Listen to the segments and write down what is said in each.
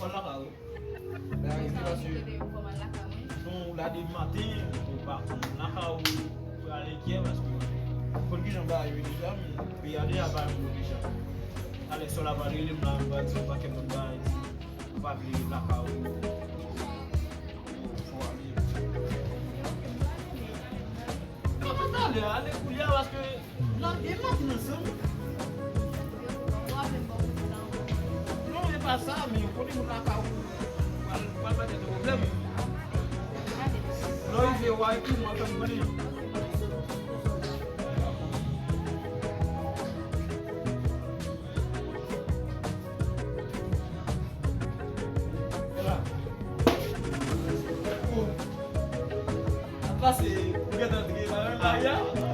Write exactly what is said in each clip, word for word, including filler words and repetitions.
Lakay ou. Bagay ki pase. Non, ou la depi maten, ou pa konn lakay ou, ou prale kiyè, paske ou konn kijan bagay yo ye deja, men peyi a deja pa yon bon deja. Alèz sè w la pral rele m la, m pral di yon pakèt lòt bagay, di ou pa vle lakay ou. Yo, fò ale. Kòman talè, ale koulye a, paske n ap gen maten ansanm. Non, e pa sa, men kote moun lakay ou pral, pral bay tèt ou pwoblèm. Lè w rive, w a ekri m, w a fè m konnen. Pase, ou gentan antre nan mari a? Mwen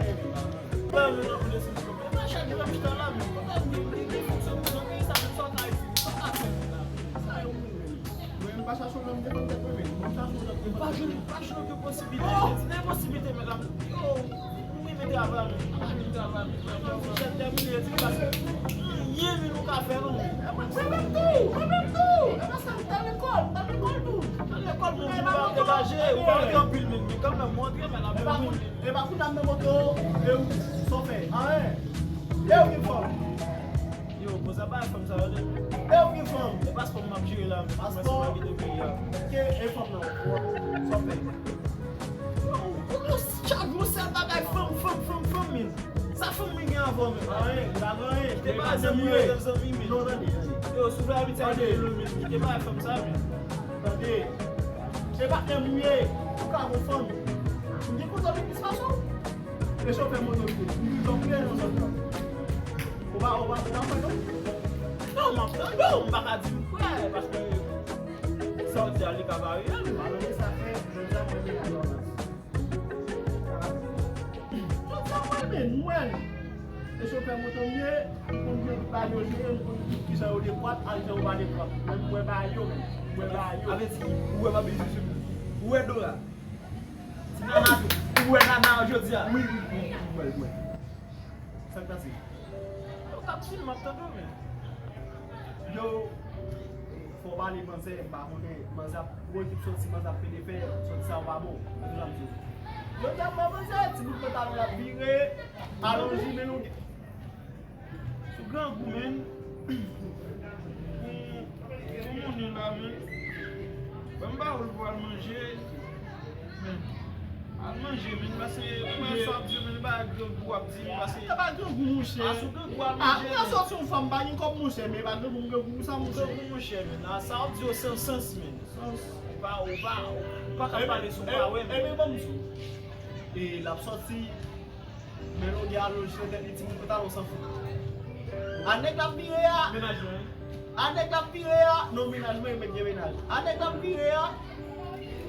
menm nan konnen sou mwen. Mwen chak jou ap chita la, men kontan gen, gen, gen fonksyon pou zòt, men sa, men sa w ka itilize, sa w ka fè la. Sa yo moun menm. Mwen menm pa chache yon nonm defann tèt mwen, men mwen chache yon nonm defann tèt mwen. Pa jwenn, pa jwenn okenn posiblite, men si gen posiblite, medam, yo, mwen mete avè a, men pa jwenn travay, men mwen jèn tèmine, ti pase. Anyen, men nou ka fè, non. Mwen menm tou, mwen menm tou. E pa sa, m t al lekòl, m t al lekòl tou. Al lekòl, men ou di pa degaje, ou pa antre anpil, men, men kanmenm, ou antre, men la, men moun. E pa kounye a m nan moto, e ou, sa w fè? Anyen. E ou gen fanm? Yo, bon, sa pa fanm sa yo, non. E ou gen fanm? E pa fanm m ap jere la, men. Paspò? Mwen se mwen ki te peye a. Ke e fanm nan, ou, ou, sa w fè? Yo, yo, chak jou sèl bagay fanm, fanm, fanm, fanm, men. Sa fanm mwen gen avè w, men? Anyen, m pa gen anyen. Kite bagay zanmi yo, zanmi, men. Non, tande, tande. Yo, si w vle abitye avèk yo, men, kite bagay fanm sa, men. Tande. Se patnè m ou ye, ou ka gon fanm. M gen kontan bibis fason. E chofè moto m ye. M toujou ap peye nan zòn nan. Ou pa, ou pa, ou pa kwè non? Non, m ap tande w, m pa ka di m kwè, paske sa w di a, li ka pa reyèl. Malgre sa fè, jodi a mwen gen yon avans. Jodi a mwen men, m wè l. E chofè moto m ye, m konn jan bagay yo jere, m konn tout kijan yo detrwat, ak jan yo pa detrwat. Men m wè bagay yo, men. M wè bagay yo. Avèti, ou wè m ap bezwen sou ou. Ou wè Dora. Ti nana, ou wè nana jodi a? Wi, wi, wi, wi, m wè l, m wè l. Sa k pase? Yo, k ap di m, m ap tande w, men. Yo, fò w pale manzè, m pa konnen, manzè ap, gwo ekip sòti, manzè ap pede fè, sòti sa yo pa bon. Ou konprann sa m di w? Yo, tèlman manzè, ti bout pantalon l ap vire, alonji, men longe. Sou grangou, men. Pou, pou moun yo la, men. Ban m ba ou l pou al manje. Men. Al manje, men. Pase, ou wè sa w ap di, men, pa grangou w ap di, pase. Se pa grangou, monchè. A, sou grangou al manje, men. Mwen sòti yon fanm, pa gen kòb, monchè, men pa grangou, m grangou pou sa, monchè. Grangou, monchè, men. A, sa w ap di yo san sans, men. Sans. Ou pa, ou pa, ou pa ka pale si w pa wè, men. Ebyen, ban m di w. E, l ap sòti. Men longe a lonje nan tèt li, timoun pantalon san fou. A nèg l ap vire a. Menaj mwen. A nèg l ap vire a. Non, menaj mwen, mèt gen menaj. A nèg l ap vire a.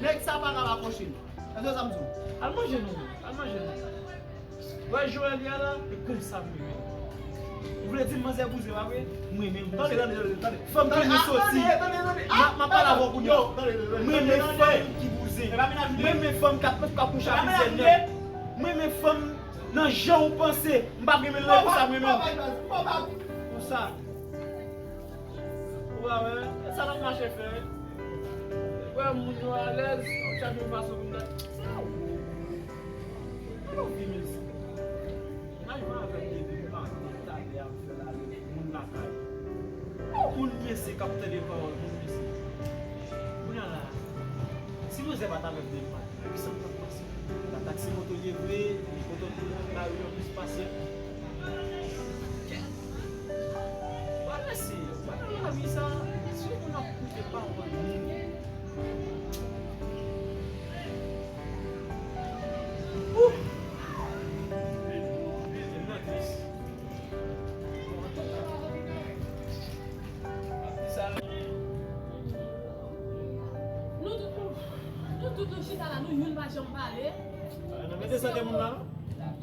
Nèg sa pa ka akwoche l. Èske sa m di w? Al manje non, al manje non. Wè Joel ya la, e konsa m renmen. Ou vle di m manzè bouzen, pa vre? M renmen bouzen. Tande, tande, tande, tande. Fanm ki bouzen soti. Tande, tande, tande. M ap, m ap pale avè w kounye a. M renmen fanm ki bouzen. M renmen fanm k ap, k ap kouche ak plizyè nèg. M renmen fanm nan jan ou panse. M p ap renmen l nan konsa m renmen w. Konsa. Ou pa wè, e sa n ap mache fè. Wè moun yo alèz, chak jou fason moun nan. Sa ou. Yo, vi mezi. Menaj mwen avè m depi maten, talè a m fè l ale, moun lakay. Yon moun mesye k ap tande pawòl, moun mesye. Kounye a la, si manzè pa t avè m depi maten, kisa m t ap pase? La taksi moto l ye vre, li kontan tout moun nan lari an plis pase m. Kèt! Mwen mesye, mwen nan lavi sa, si yon moun ap koute pawòl moun, Nou tout, nou tout nou chita la, nou youn pa janm pale. Nan mete sante moun nan.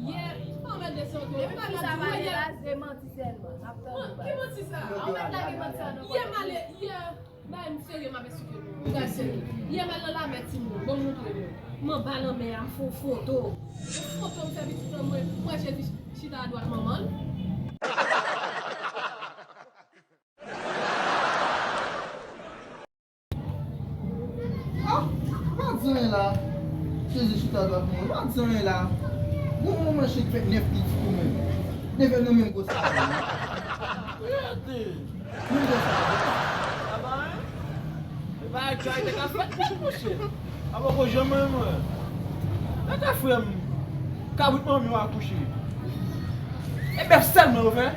Yè, pa mèt de sante. Depi ki sa pale la, se manti sèlman. N ap tande. Ki manti sa? Ou mèt lage manti sa nan kò. Yè m ale, yè. Bay m serye, m ap esplike nou. Bagay serye. Yè m al nan lamè, timoun. Bon, m montre nou. M anba lanmè a, m fè yon foto. Yon foto m fè pitit mwen, mwen, mwen Jezi chita adwat manman l. Sa dwa pou mwen. Pa di anyen la. Gon manman chen ki fè nèf pitit ou menm. Devè nou menm gwo sa. Rete. Menm gwo sa. Apa, hein? E bagay sa te ka fèt, monchè. Apa, ko janm mwen, mwen. Gade frè m. Kabrit manmi w akouche. E bèf sèlman yo fè.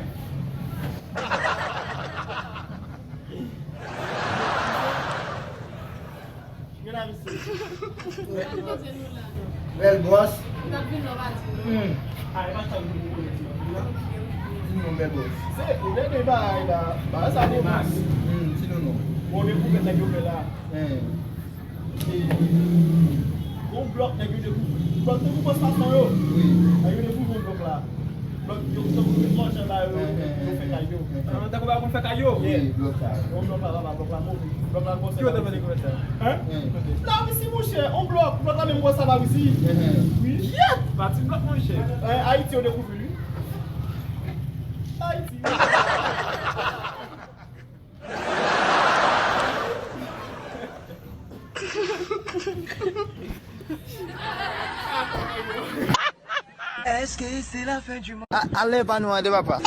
Gen la, misye. Bèl bòs. Hmm. Ti non, bèl bòs. Se, ou gen de bagay la. Bagay sa de mas. Hmm, ti non, non. Bon, dekouvèt nèg yo fè la. Hmm. E, gon blòk nèg yo dekouvri. Blòk te pou bòs mason yo. Wi. Nèg yo dekouvri yon blòk la. Blòk yo, tankou yo manje anba yo, yo fè kay yo. Ah, tankou ba konn fè kay yo? Wi, blòk sa. Yon blòk la, la, blòk la move. Blòk la gwosè. Ki yo te vle konsa? Hein? Larisi, monchè, yon blòk. Blòk la menm gwosè Larisi. Wi. Yèt! Pati blòk, monchè. Eh, Ayiti, yo dekouvri, wi. Ayiti. Est-ce que c'est la fin du monde? A, ale pa nou an de papa.